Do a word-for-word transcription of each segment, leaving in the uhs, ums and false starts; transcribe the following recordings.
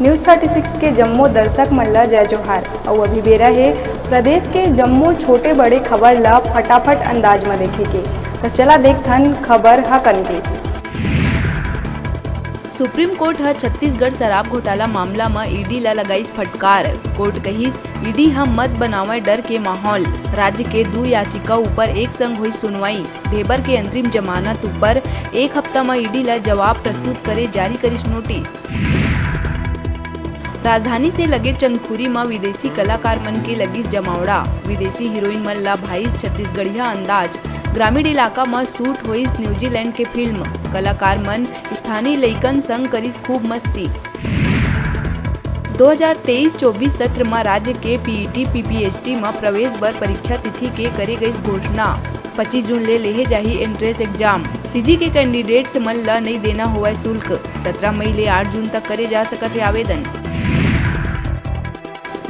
News thirty six के जम्मो दर्शक मन ला जय जोहार। अउ अभी बेरा हे प्रदेश के जम्मो छोटे बड़े खबर ला फटाफट अंदाज म देखे के। त चला देखथन खबर ह कन के। सुप्रीम कोर्ट ह छत्तीसगढ़ शराब घोटाला मामला म ईडी ला लगाइस फटकार। कोर्ट कहिस, ईडी ह मत बनावय डर के माहौल। राज्य के दू याचिका ऊपर एक संग होइस सुनवाई। ढेबर के अंतरिम जमानत ऊपर एक हफ्ता म ईडी ला जवाब प्रस्तुत करे जारी करिस नोटिस। राजधानी से लगे चंदखुरी म विदेशी कलाकार मन के लगिस जमावड़ा। विदेशी हीरोइन मन ला भाईस छत्तीसगढ़िया अंदाज। ग्रामीण इलाका म शूट होइस न्यूजीलैंड के फिल्म। कलाकार मन स्थानीय लइकन संग करिस खूब मस्ती। दो हज़ार तेईस चौबीस सत्र म राज्य के पीईटी, पीपीएचटी म प्रवेश बर परीक्षा तिथि के करे गइस घोषणा। पच्चीस जून ले लेहे जाही एंट्रेंस एग्जाम। सीजी के कैंडिडेट्स मन ल नइ देना होवय शुल्क। सत्रह मई ले आठ जून तक करे जा सकत हे आवेदन।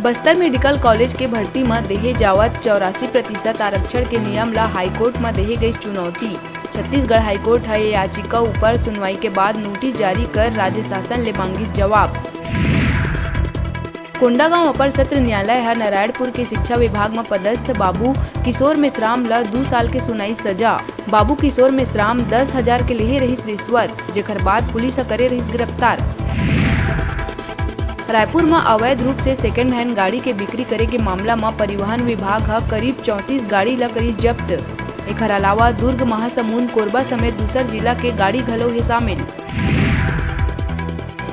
बस्तर मेडिकल कॉलेज के भर्ती म देहे जावत चौरासी प्रतिशत आरक्षण के नियम ल हाईकोर्ट म देहे गइस चुनौती। छत्तीसगढ़ हाईकोर्ट ह ये याचिका ऊपर सुनवाई के बाद नोटिस जारी कर राज्य शासन ले मांगिस जवाब। कोंडागांव अपर सत्र न्यायालय ह नारायणपुर के शिक्षा विभाग म पदस्थ बाबू किशोर मेश्राम ल दू साल के सुनाई सजा। बाबू किशोर मेश्राम दस हजार के लेहे रहिस रिश्वत, जेखर बाद पुलिस ह करे रहिस गिरफ्तार। रायपुर म अवैध रूप से सेकेंड हैंड गाड़ी के बिक्री करे के मामला म परिवहन विभाग ह करीब चौंतीस गाड़ी ल करिस जब्त। एखर अलावा दुर्ग, महासमुंद, कोरबा समेत दूसर जिला के गाड़ी घलो हे शामिल।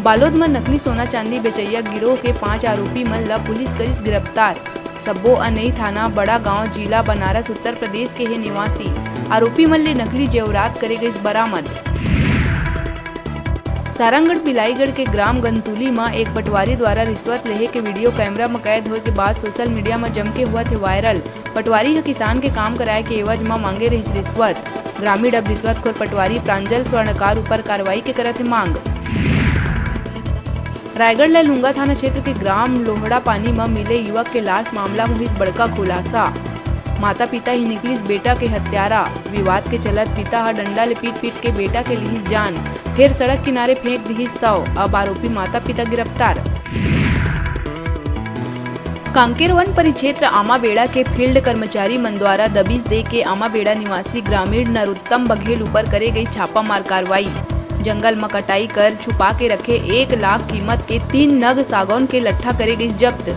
बालोद म नकली सोना चांदी बेचइया गिरोह के पांच आरोपी मन ल पुलिस करिस गिरफ्तार। सब्बो अनई थाना, बड़ा गांव, जिला बनारस, उत्तर प्रदेश के हे निवासी। आरोपी मन ले नकली जेवरात करे गइस बरामद। सारंगढ़ बिलाईगढ़ के ग्राम गंतुली म एक पटवारी द्वारा रिश्वत लेहे के वीडियो कैमरा म कैद होए के बाद सोशल मीडिया म जमके होवत हे वायरल। पटवारी ह किसान के काम कराए के एवज म मांगे रहिस रिश्वत। ग्रामीण अब रिश्वतखोर पटवारी प्रांजल स्वर्णकार ऊपर कार्रवाई के करत हे मांग। रायगढ़ ल लुंगा थाना क्षेत्र के ग्राम लोहड़ा पानी म मिले युवक के लाश मामला म होइस बड़का खुलासा। माता पिता ही निकलिस बेटा के हत्यारा। विवाद के चलत पिता ह डंडा ले पीट पीट के बेटा के लिहिस जान, फेर सड़क किनारे फेंक दिहिस शव। अब आरोपी माता पिता गिरफ्तार। कांकेर वन परिक्षेत्र आमाबेड़ा के फील्ड कर्मचारी मन द्वारा दबिश दे के आमाबेड़ा निवासी ग्रामीण नरोत्तम बघेल ऊपर करे गई छापामार कार्रवाई। जंगल म कटाई कर छुपा के रखे एक लाख कीमत के तीन नग सागौन के लट्ठा करे गई जब्त।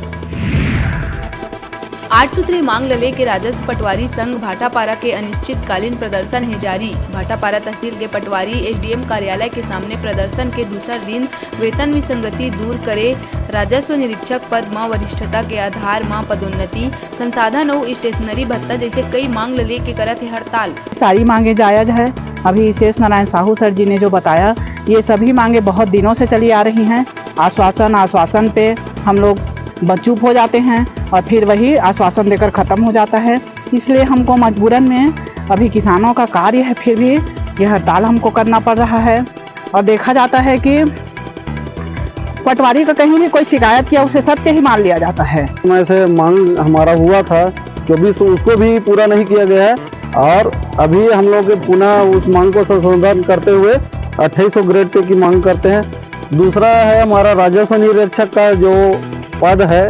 आठ सूत्री मांग ल लेके राजस्व पटवारी संघ भाटापारा के अनिश्चितकालीन प्रदर्शन हे जारी। भाटापारा तहसील के पटवारी एसडीएम कार्यालय के सामने प्रदर्शन के दूसर दिन वेतन विसंगति दूर करे, राजस्व निरीक्षक पद म वरिष्ठता के आधार म पदोन्नति, संसाधन अउ स्टेशनरी भत्ता जइसे कई मांग ल लेके करत हे हड़ताल। सारी मांगे जायज है। अभी शेष नारायण साहू सर जी ने जो बताया, ये सभी मांगे बहुत दिनों से चली आ रही हैं। आश्वासन, आश्वासन पे हम लोग ब-, चुप हो जाते हैं और फिर वही आश्वासन देकर खत्म हो जाता है। इसलिए हमको मजबूरन में अभी किसानों का कार्य है, फिर भी ये हड़ताल हमको करना पड़ रहा है। और देखा जाता है कि पटवारी का कहीं भी कोई शिकायत किया, उसे सत्य ही मान लिया जाता है। समय से मांग हमारा हुआ था चौबीस, उसको भी पूरा नहीं किया गया है और अभी हम लोग के पुनः उस मांग को संशोधन करते हुए अट्ठाईस सौ ग्रेड पे की मांग करते हैं। दूसरा है हमारा राजस्व निरीक्षक का जो पद है,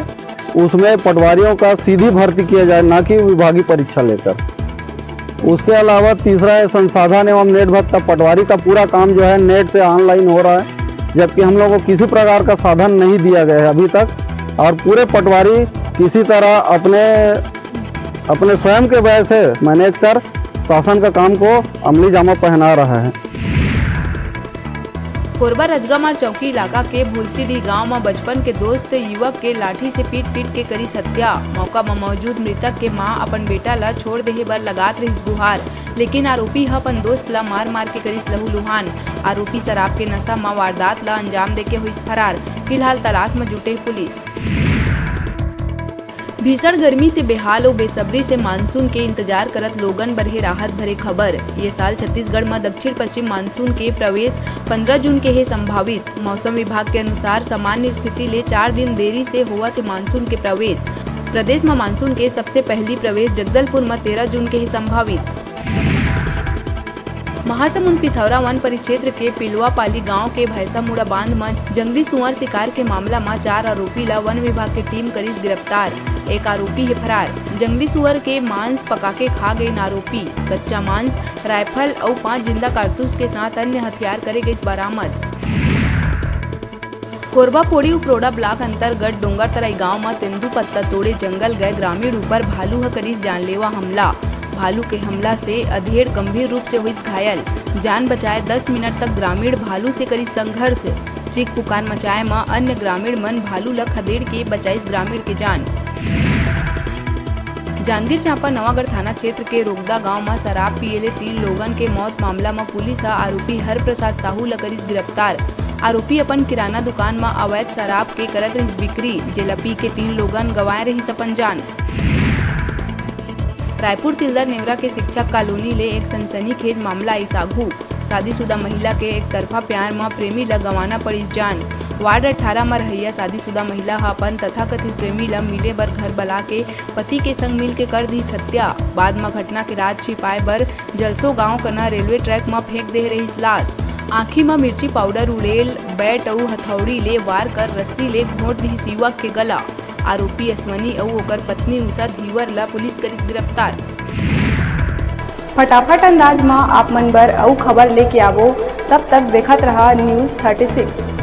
उसमें पटवारियों का सीधी भर्ती किया जाए, ना कि विभागीय परीक्षा लेकर। उसके अलावा तीसरा है संसाधन एवं नेट भत्ता। पटवारी का पूरा काम जो है नेट से ऑनलाइन हो रहा है, जबकि हम लोगों को किसी प्रकार का साधन नहीं दिया गया है अभी तक। और पूरे पटवारी किसी तरह अपने, अपने स्वयं के व्यय से मैनेज कर शासन का काम को अमली जामा पहना रहा है। कोरबा रजगामार चौकी इलाका के भुलसीडीह गांव म बचपन के दोस्त युवक के लाठी से पीट पीट के करिस हत्या। मौका म मौजूद मृतक के मां अपन बेटा ल छोड़ देहे बर लगात रहिस गुहार, लेकिन आरोपी ह अपन दोस्त ल मार मार के करिस लहूलुहान। आरोपी शराब के नशा म वारदात ल अंजाम देके होइस फरार। फिलहाल तलाश म जुटे पुलिस। भीषण गर्मी से बेहाल अउ बेसब्री से मानसून के इंतजार करत लोगन बर हे राहत भरे खबर। ये साल छत्तीसगढ़ म दक्षिण पश्चिम मानसून के प्रवेश पंद्रह जून के हे संभावित। मौसम विभाग के अनुसार सामान्य स्थिति ले चार दिन देरी से होवत हे मानसून के प्रवेश। प्रदेश म मानसून के सबसे पहली प्रवेश जगदलपुर म तेरह जून के हे संभावित। महासमुंद पिथौरा वन परिक्षेत्र के पिलवापाली गांव के भैंसामुड़ा बांध म जंगली सुअर शिकार के मामला म चार आरोपी ल वन विभाग के टीम करिस गिरफ्तार। एक आरोपी हे फरार। जंगली सुअर के मांस पकाके खा गे आरोपी। कच्चा मांस, राइफल अउ पांच जिंदा कारतूस के साथ अन्य हथियार करे गइस बरामद। कोरबा पोड़ी उपरोड़ा ब्लॉक अंतर्गत डोंगरतराई गांव म तेंदूपत्ता तोड़े जंगल गए ग्रामीण ऊपर भालू ह करिस जानलेवा हमला। भालू के हमला से अधेड़ गंभीर रूप से होइस घायल। जान बचाए दस मिनट तक ग्रामीण भालू से करिस संघर्ष। चीख पुकार मचाए म अन्य ग्रामीण मन भालू ल खदेड़ के बचाइस ग्रामीण के जान। जांजगीर चांपा नवागढ़ थाना क्षेत्र के रोगदा गांव म शराब पिए ले तीन लोगन के मौत मामला म पुलिस ह आरोपी हरप्रसाद साहू ल करिस गिरफ्तार। आरोपी अपन किराना दुकान म अवैध शराब के करत रहिस बिक्री, जेला पी के तीन लोगन गंवाए रहिस अपन जान। रायपुर तिल्दा नेवरा के शिक्षक कॉलोनी ले एक सनसनीखेज मामला आइस आघू। शादीशुदा महिला के एक तरफा प्यार म प्रेमी ल गंवाना पड़िस जान। वार्ड अठारह म रहइया शादीशुदा महिला ह अपन तथाकथित प्रेमी ल मिले बर घर बला के पति के संग मिल के कर दिस हत्या। बाद म घटना के राज छिपाए बर जलसो गांव कना रेलवे ट्रैक म फेंक दे रहिस लाश। आंखी म मिर्ची पाउडर उड़ेल, बैट अउ हथौड़ी ले वार कर रस्सी ले घोंट दिस युवक के गला। आरोपी अश्वनी अउ ओकर पत्नी उषा धीवर ल पुलिस करिस गिरफ्तार। फटाफट अंदाज म आप मन बर अउ खबर लेके आवो, तब तक देखत रहा News thirty six।